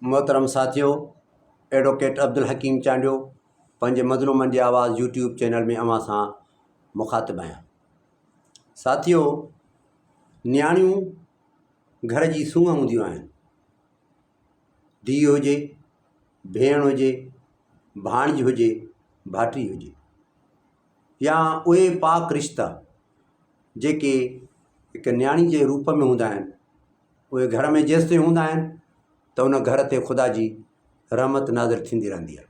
محترم ساٿيو ايڊووڪيٽ عبدالحڪيم چانڊيو پنهنجي مظلومن جي آواز يوٽيوب چينل ۾ اوهان سان مخاطب آهيان. ساٿيو نياڻيون گهر جي سونهن هونديون آهن. ڌيء هجي، ڀيڻ هجي، ڀاڻج هجي، ڀائٽي هجي يا اهي پاڪ رشتا جيڪي هڪ نياڻي جي روپ ۾ هوندا آهن اهي گهر ۾ جيستائين هوندا آهن ته ان گهر تي خدا جي رحمت نازل ٿيندي رهندي آهي.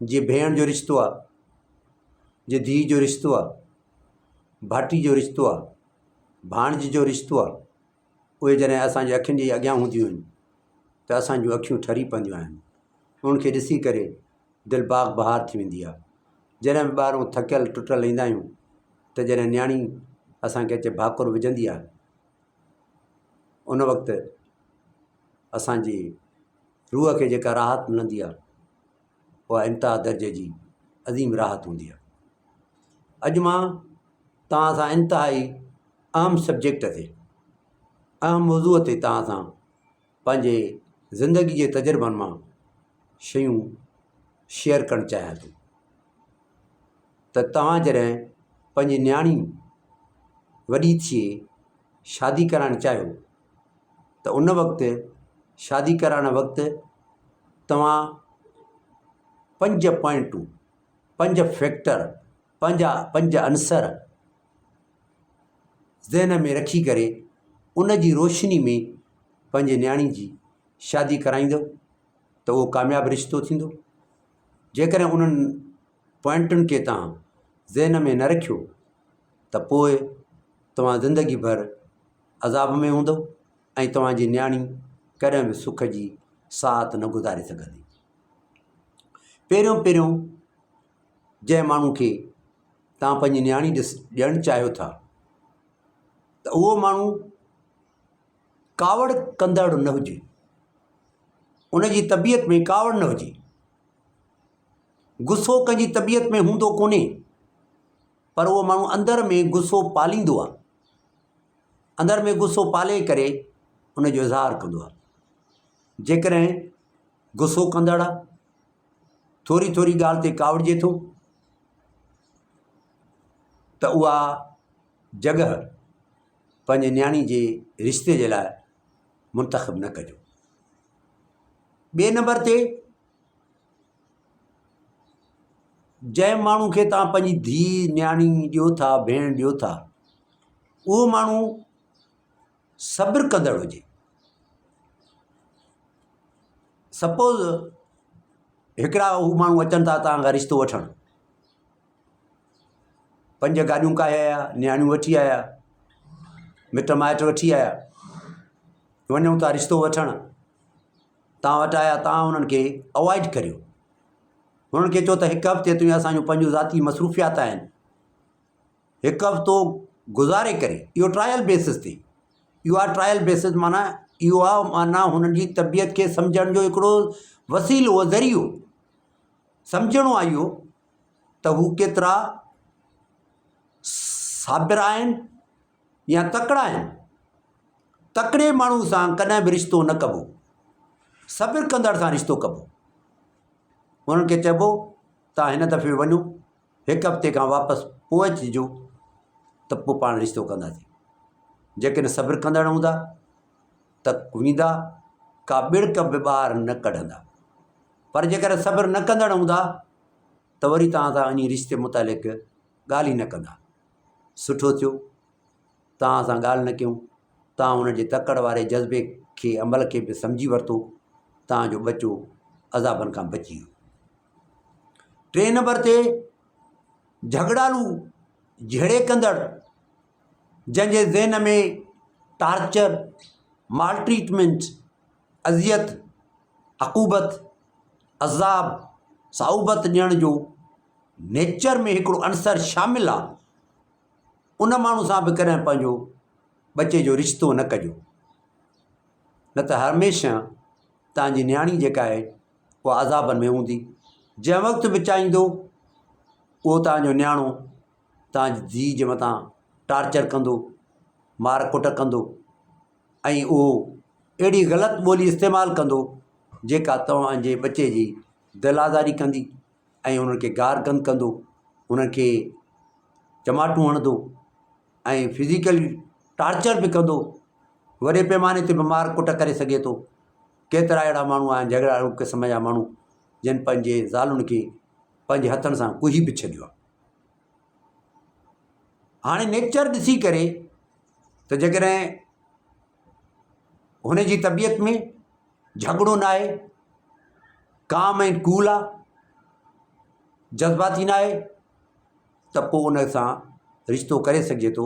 جي ڀيڻ جو رشتو آهي، جي ڌيء جو رشتو آهي، ڀائٽي جو رشتو آهي، ڀاڻج جو رشتو آهي، اهي جڏهن اسان جي اکين جي اڳيان هونديون آهن ته اسان جون اکيون ٺري پونديون آهن. انهن کي ڏسي ڪري دل باغ بهار ٿي ويندي آهي. جڏهن به ٻاهرون ٿڪيل ٽٽل ايندا آهيون ته جڏهن نياڻي اسان کي اچي ڀاڪر وجهندي آهي ان وقت اسان جي روح کي جيڪا راحت ملندي آهي اها انتها درجي جي عظيم راحت هوندي آهي. اڄ مان توهان سان انتهائي اهم سبجيڪٽ تي اهم موضوع تي توهان سان پنهنجي زندگي جي تجربن مان شيون شيئر ڪرڻ چاهيان ٿو ته توهان جڏهن پنهنجي نياڻي وڏي ٿئي شادي ڪرائڻ چاهيو ته ان وقت شادي ڪرائڻ وقت توهان پنج پوائنٽون پنج فيڪٽر پنهنجا پنج عنصر ذهن ۾ رکي ڪري ان جي روشني ۾ پنهنجي نياڻي جي شادي ڪرائيندو ته اهو ڪامياب رشتو ٿيندو. جيڪڏهن انهن پوائنٽن کي توهان ذهن ۾ نه رکيو ته پوء توهان زندگي ڀر عذاب ۾ هوندو ۽ توهان جي نياڻي ڪڏهن به سک جي ساعت نه گذاري سگهندي. پهريون پهريون جنهن ماڻهو کي توهان پنهنجي نياڻي ڏس ڏيڻ چاهيو ٿا ته اهو ماڻهو ڪاوڙ ڪندڙ نه هجي، ان جي طبيعت ۾ ڪاوڙ نه هجي. غصو ڪنهن جي طبيعت ۾ هوندو ڪونهي پر اهو ماڻهو اندر ۾ غصو پاليندو آهي. اندر ۾ غصو پالي ڪري ان جو اظهار ڪندو آهي. جيڪڏهن غصو ڪندڙ آهي، ٿوري ٿوري ڳالهه تي ڪاوڙجي ٿو ته اها جڳهه پنهنجي نياڻي جي رشتي جي لاء منتخب نه ڪجو. ٻئي نمبر تي جنهن ماڻهو کي توهان پنهنجي ڌيء نياڻي ڏيو ٿا ڀيڻ ڏيو ٿا اهو ماڻهو صبر ڪندڙ هجي. سپوز هڪڙا هو ماڻهو اچن ٿا توهان کان رشتو وٺڻ پنج گاڏيون ڪاهي آيا نياڻيون وٺي آيا مٽ مائٽ وٺي آيا وڃون ٿا رشتو وٺڻ توهان وٽ آيا توهان انهن کي اوائڊ ڪريو انهن کي چئو ته هڪ هفتي تائين اسانجون پنهنجون ذاتي مصروفيات آهن هڪ هفتو گذاري ڪري اهو ٽرائل بيسس تي اهو آهي ٽرائل بيسس معنيٰ اهو آهي معنيٰ هنن جي طبيعت کي سمجهڻ جو هڪڙو وسيلو ذريعو سمجهڻو آهي اهو ته هو ڪيترا صابر آهن يا تڪڙا آهن. تڪڙي ماڻهو سان ڪڏهن به رشتو نه ڪبو. صبر ڪندڙ سان رشتو ڪبو. انهن کي چئبو توهان هن دفعي وڃو هڪ هفتي کان واپس پوء اچجو ته پوء پاڻ رشتو ڪنداسين. جيڪڏهن صبر ڪندڙ هوندا ته ويندا ڪا ٻڙڪ به ٻاهر نه ڪڍندا. پر جيڪڏهن صبر نه ڪندڙ هوندا ته وري توهان سان انهي رشتي متعلق ڳالهه ئي نه ڪندا. سٺو ٿيو توهان سان ڳالهه نه ڪيون، توهان هن جي تڪڙ واري جذبي کي عمل کي به سمجهي ورتو، توهان جو ٻچو عذابن کان بچي ويو. ٽئين نمبر تي جهڳڙالو جهيڙي ڪندڙ جنهن جي ذهن ۾ ٽارچر، مالٽريٽمينٽ، اذيت، عقوبت، عذاب، صعوبت ڏيڻ جو نيچر ۾ هڪڙو عنصر شامل آ، ان ماڻهو سان به ڪڏهن پنهنجو ٻچي جو رشتو نه ڪجو، نه ته هميشه توهان جي نياڻي جيڪا آهي اها عذابن ۾ هوندي، جنهن وقت به چاهيندو اهو توهان جو نياڻو توهان جي ڌيء جي مٿان ٽارچر ڪندو، مار ڪٽ ڪندو. ۽ اهو اهڙي غلط ٻولي استعمال ڪندو جيڪا توهان جي ٻچي جي دل آزاري ڪندي ۽ انهن کي گار گند ڪندو، انهن کي چماٽون هڻندو ۽ فزيڪلي ٽارچر به ڪندو، وڏي پيماني تي به مار ڪٽ ڪري سگهي ٿو. ڪيترا اهڙا ماڻهو آهن جهڳڙالو قسم جا ماڻهو جن پنهنجي زالن کي پنهنجي هٿن سان ڪهي به ڇڏيو آهي. هاڻي نيچر ڏسي ڪري ته جيڪڏهن هن جي طبيعت ۾ جهڳڙو ناهي، ڪام ۽ ڪول آ، جذباتي ناهي ته پوء ان سان رشتو ڪري سگهجي ٿو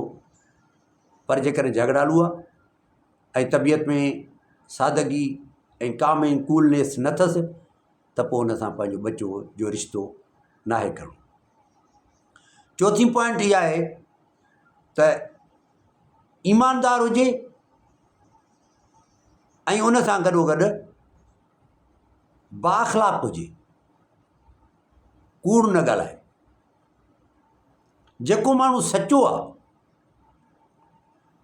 پر جيڪڏهن جهڳڙالو آ ۽ طبيعت ۾ سادگي ۽ ڪام ۽ ڪولنيس نه اٿس ته پوء ان سان پنهنجو ٻچو جو رشتو ناهي ڪرڻو. چوٿين پوائنٽ اها آهي ته ايماندار هجي ۽ ان سان گڏو گڏ بااخلاق هجي، ڪوڙ نه ڳالهائي. جيڪو ماڻهو سچو آهي،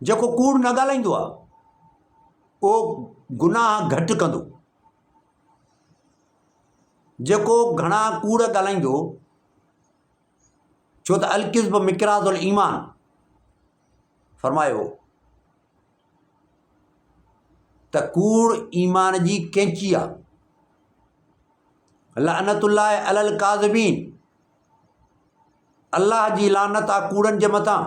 جيڪو ڪوڙ نه ڳالهائيندو آهي، اهو گناهه گهٽ ڪندو. جيڪو گهڻا ڪوڙ ڳالهائيندو، ڇو ته الڪذب مقراض الايمان فرمايو ته ڪوڙ ايمان جي قينچي آ. لعنت الله علی الڪاذبين الله جي لعنت آ ڪوڙن جي مٿان.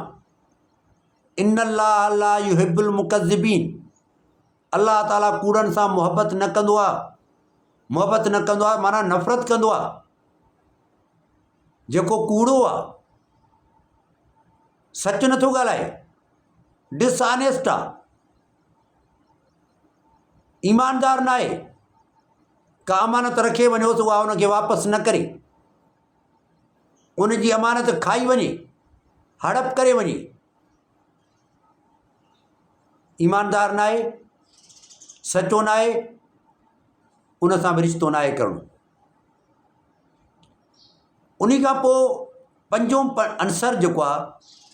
ان الله لا يحب المڪذبين الله تعالي ڪوڙن سان محبت نه ڪندو آ. محبت نه ڪندو آ معنيٰ نفرت ڪندو آ. جيڪو ڪوڙو آ سچ نٿو ڳالهائي ڊس آنيسٽ آ ايماندار ناهي ڪا امانت رکي وڃوس اها ان کي واپس نه ڪري ان جي امانت کائي وڃي هڙپ ڪري وڃي ايماندار ناهي سچو ناهي ان سان به رشتو ناهي ڪرڻو ان کان پوء پنجون عنصر جيڪو آهي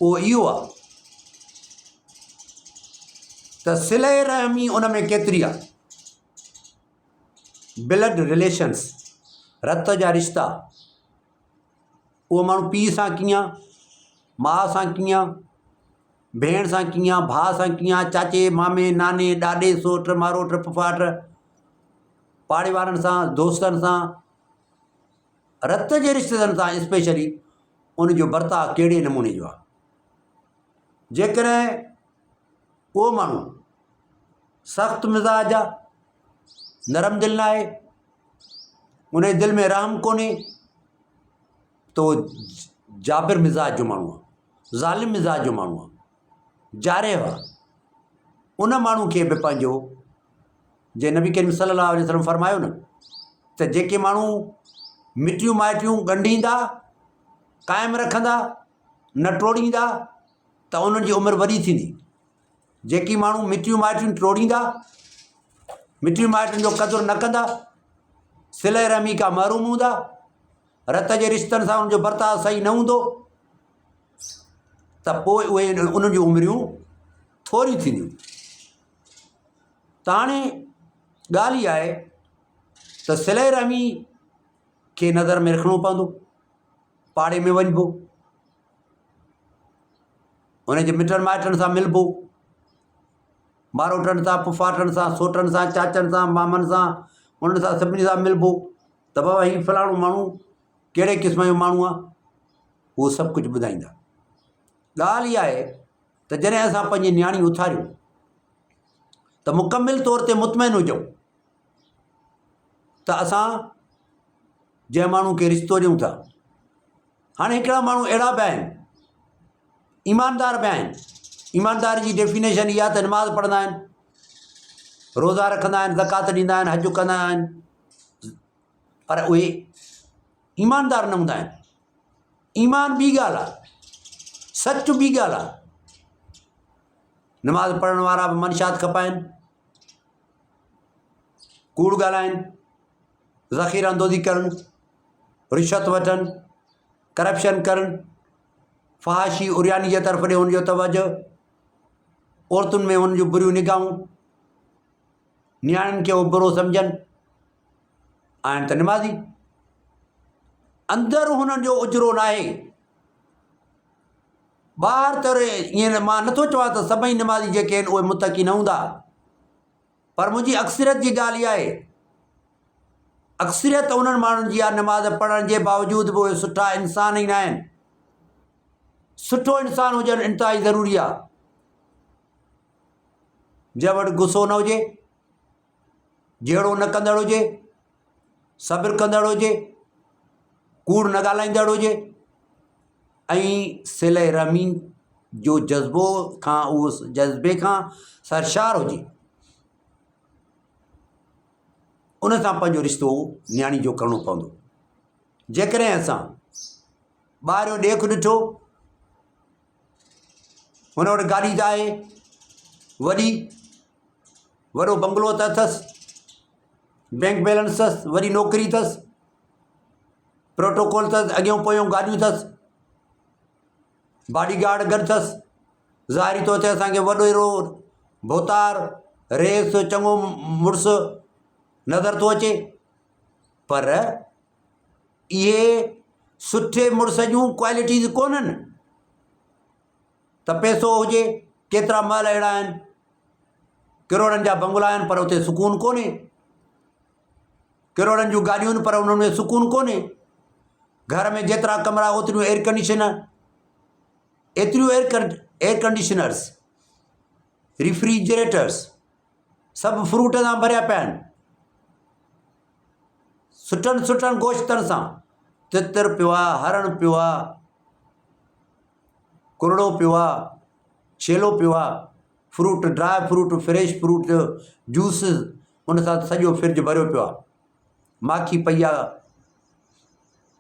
اهو اهو آهي ته صله رحمي ان ۾ ڪيتري آهي بلڊ رليشنس رت جا رشتا اهو ماڻهو پيء سان ڪيئن آهي ماء سان ڪيئن آهي ڀيڻ سان ڪيئن آهي ڀاء سان ڪيئن آهي چاچي مامي ناني ڏاڏي سوٽ ماروٽ پڦاٽ پاڙي وارن سان دوستن سان رت جي رشتيدارن سان اسپيشلي ان جو برتاء ڪهڙي نموني جو آهي جيڪڏهن اهو ماڻهو سخت مزاج آهي نرم دل نه آهي ان جي دل ۾ رحم ڪونهي ته اهو جابر مزاج جو ماڻهو آهي ظالم مزاج جو ماڻهو آهي جارح آهي ان ماڻهو کي به پنهنجو جي نبي ڪريم صلي الله عليه وسلم فرمايو نه ته جيڪي ماڻهو مٽيون مائٽيون ڳنڍيندا قائم رکندا نه ٽوڙيندا ته انهن جي عمر وڏي ٿيندي جيڪي ماڻهو مٽيون مائٽيون ٽوڙيندا مٽيون مائٽين جو قدر نه ڪندا صله رحمي کان محروم هوندا رت جي رشتن سان ان جو برتاء صحيح نه هوندو ته پوء اهي انهن جون عمريون ٿوريون ٿينديون ته هاڻي ڳالهه اها آهي ته صله رحمي کي نظر ۾ رکڻو پوندو پاڙي ۾ وڃبو ان جي مٽن مائٽن سان ملبو ماروٽن سان پڦاٽن سان سوٽن سان چاچن سان مامن سان انهن سان سڀني سان ملبو ته بابا هي فلاڻو ماڻهو ڪهڙي قسم جو ماڻهو آهي اهو سڀ ڪجهه ٻڌائيندا ڳالهه اها آهي ته جڏهن اسان پنهنجي نياڻي اٿاريون ته مڪمل طور تي مطمئن هجون ته اسان جنهن ماڻهو کي رشتو ڏيون ٿا هاڻي هڪڙا ماڻهو اهڙا به آهن ايماندار به آهن ايماندار جي ڊيفينيشن اها ته نماز پڙهندا آهن روزا رکندا آهن زڪوات ڏيندا آهن حج ڪندا آهن پر اهي ايماندار نه هوندا آهن ايمان ٻي ڳالهه آهي سچ ٻي ڳالهه آهي نماز پڙهڻ وارا به منشيات کپائن، ڪوڙ ڳالهائن، ذخيره اندوزي ڪرن، رشوت وٺن، ڪرپشن ڪرن، فحاشي عرياني جي طرف ڏي هن جو توجه، عورتن ۾ هن جون بريون نگاهون، نياڻين کي هو برو سمجهن. آهن ته نمازي. اندر هنن جو اجرو ناهي. ٻاهر ته ائين مان نٿو چوان ته سڀئي نمازي جيڪي آهن اهي متقي نه هوندا پر منهنجي اڪثريت جي ڳالهه اها آهي اڪثريت انهن ماڻهن جي آهي نماز پڙهڻ جي باوجود به اهي سٺا انسان ئي نه آهن سٺو انسان هجڻ انتهائي ضروري آهي جنهن وٽ غصو نه هجي جهيڙو نه ڪندڙ هجي، صبر ڪندڙ هجي، ڪوڙ نه ڳالهائيندڙ هجي ۽ صله رحمي جو جذبو کان اهو جذبي کان سرشار هجي. ان سان پنهنجو رشتو نياڻي جو ڪرڻو پوندو. جيڪڏهن اسان ٻاهريون ڏيک ڏٺو هن وٽ گاڏي ته آهي وڏي وڏو بنگلو ته اٿس، بينڪ بيلنس اٿس، وڏي نوڪري اٿس، پروٽوڪول اٿس، اڳيون پويون گاڏيون اٿس، باڊي گارڊ گڏ اٿس، ظاهري طور تي اسانکي وڏيرو ڀوتار رئيس چڱو مڙس نظر ٿو اچي پر اهي سٺي مڙس جون ڪوالٽيز ڪونهن ته پئسو هجي ڪيترا محل اهڙا آهن ڪروڙن جا بنگلا آهن پر اتي سڪون ڪونهي ڪروڙن جون گاڏيون آهن پر انهن ۾ سڪون ڪونهي گهر ۾ جيترا ڪمرا اوتريون ايئر ڪنڊيشن ايتريون ايئر ايئر ڪنڊيشنرس ريفريجريٽرس سڀ فروٽ سان ڀريا پيا آهن سٺن سٺن گوشتن سان تتر پيو آهي هرڻ پيو آهي ڪرڙو پيو آهي ڇيلو پيو آهي fruit dry fruit fresh fruit juice ان سان سڄو فرج ڀريو پيو آهي ماکي پئي آهي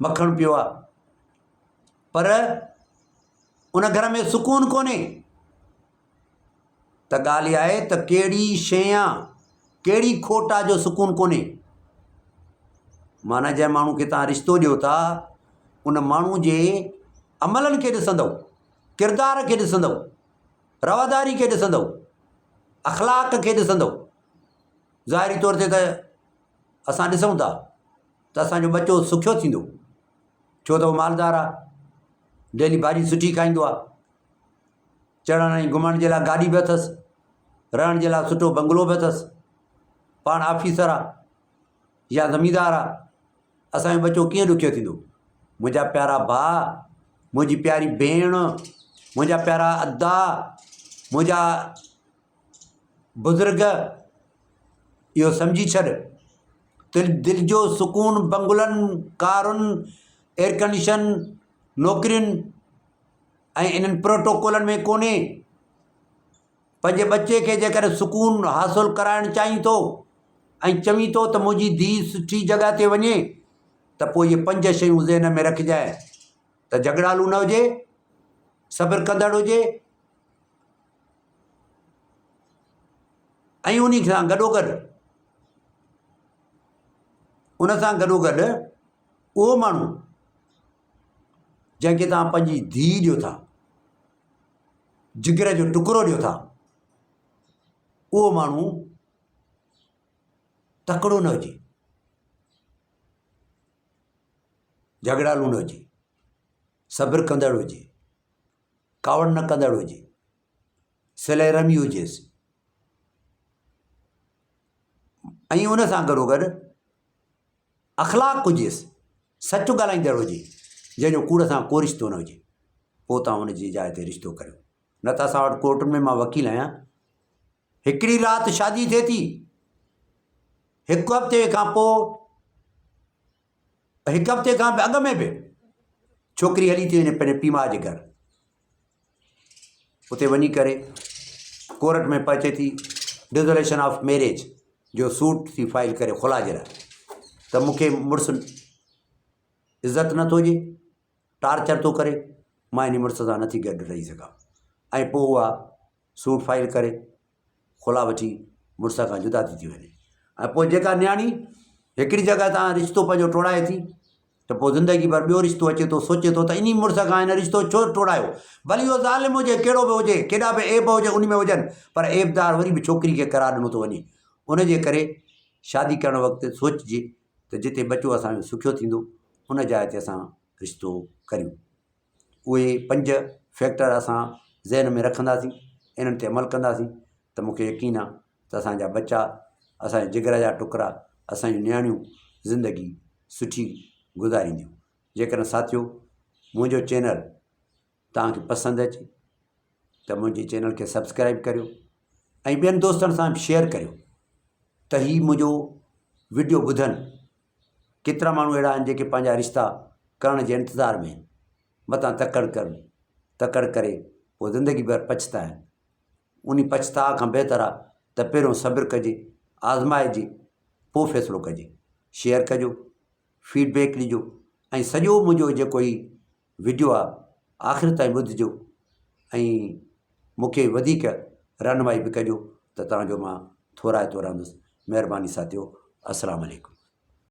مکڻ پيو آهي پر ان گهر ۾ سڪون ڪونهي ته ڳالهه اها آهي ته ڪهڙي شيء آ ڪهڙي کوٽ آ جو سڪون ڪونهي معنيٰ جنهن ماڻهو کي توهان رشتو ڏيو ٿا ان ماڻهو جي عملن کي ڏسندؤ ڪردار کي ڏسندؤ رواداري کي ڏسندؤ اخلاق کي ڏسندؤ ظاهري طور تي ته اسان ڏسون ٿا ته اسانجو ٻچو سکيو ٿيندو ڇو ته هو مالدار آهي ڊيلي ڀاڄي سٺي کائيندو آهي چڙهڻ ۽ گهمڻ جي لاء گاڏي به اٿس رهڻ جي لاء سٺو بنگلو به اٿس پاڻ آفيسر آهي يا زميندار آهي اسانجو ٻچو ڪيئن ڏکيو ٿيندو منهنجا پيارا ڀاء منهنجي پياري ڀيڻ منهنجا پيارا ادا منهنجا بزرگ اهو سمجهي ڇڏ ته دل جو سڪون بنگلن ڪارن ايئرڪنڊيشن نوڪرين ۽ انهن پروٽوڪولن ۾ ڪونهي پنهنجي ٻچي کي جيڪڏهن سڪون حاصل ڪرائڻ چاهين ٿو ۽ چوين ٿو ته منهنجي ڌيء سٺي جڳهه تي وڃي ته پوء اهي پنج شيون ذهن ۾ رکجانء ته جهڳڙالو نه هجي، صبر ڪندڙ هجي ۽ ان سان گڏوگڏ ان سان گڏوگڏ اهو ماڻهو جنهن کي توهان پنهنجي ڌيء ڏيو ٿا جگر جو ٽڪرو ڏيو ٿا اهو ماڻهو تڪڙو نه هجي جهڳڙالو نه هجي صبر ڪندڙ هجي ڪاوڙ نه ڪندڙ هجي صله رحمي هجيس ۽ ان سان گڏو گڏ اخلاق هجيس، سچ ڳالهائيندڙ هجي، جنهن جو ڪوڙ سان ڪو رشتو نه هجي، پوء توهان ان جي جاء تي رشتو ڪريو. نه ته اسان وٽ ڪورٽن ۾ مان وڪيل آهيان، هڪڙي رات شادي ٿئي ٿي، هڪ هفتي کان پوء هڪ هفتي کان به اڳ ۾ به ڇوڪري هلي ٿي وڃي پنهنجي پيء ماء جي گهر. اتي وڃي ڪري ڪورٽ ۾ پهچي ٿي ڊزوليشن آف ميريج جو سوٽ ٿي فائل ڪري خلا جي لاء ته مونکي مڙس عزت نٿو ڏي ٽارچر ٿو ڪري مان ان مڙس سان نٿي گڏ رهي سگهان ۽ پوء اها سوٽ فائل ڪري خلا وٺي مڙس کان جدا ٿي ٿي وڃي ۽ پوء جيڪا نياڻي هڪڙي جڳهه تان رشتو پنهنجو ٽوڙائي ٿي ته پوء زندگي ڀر ٻيو رشتو اچي ٿو سوچي ٿو ته انهي مڙس کان هن رشتو ڇو ٽوڙايو ڀلي اهو ظالم هجي ڪهڙو به هجي ڪيڏا به عيب هجي ان ۾ هجن پر عيبدار وري به ڇوڪري کي قرار ڏنو ٿو وڃي ان جي ڪري شادي ڪرڻ وقت سوچجي. ته جتي ٻچو اسان جو سکيو ٿيندو ان جاء تي اسان رشتو ڪريون. اهي پنج فيڪٽر اسان ذهن ۾ رکنداسين انهن تي عمل ڪنداسين ته مون کي يقين آهي ته اسان جا ٻچا اسان جي جگر جا ٽڪرا اسان جون نياڻيون زندگي سٺي گذارينديون جيڪڏهن ساٿيو منهنجو چينل توهان کي پسند اچي ته منهنجي چينل کي سبسڪرائب ڪريو ۽ ٻين دوستن سان به شيئر ڪريو ته هي منهنجو وڊيو ٻڌن ڪيترا ماڻهو اهڙا آهن جيڪي پنهنجا رشتا ڪرڻ جي انتظار ۾ آهن متان تڪڙ ڪن تڪڙ ڪري پوء زندگي ڀر پڇتائن ان پڇتاء کان بهتر آهي ته پهريون صبر ڪجي آزمائجي پوء فيصلو ڪجي شيئر ڪجو فيڊ بيڪ ڏجو ۽ سڄو منهنجو جيڪو هي وڊيو آ آخر تائين ٻڌجو ۽ مون کي وڌيڪ رهنمائي به ڪجو ته توهان جو مان ٿورائتو رهندس مهرباني ساٿيو السلام عليڪم.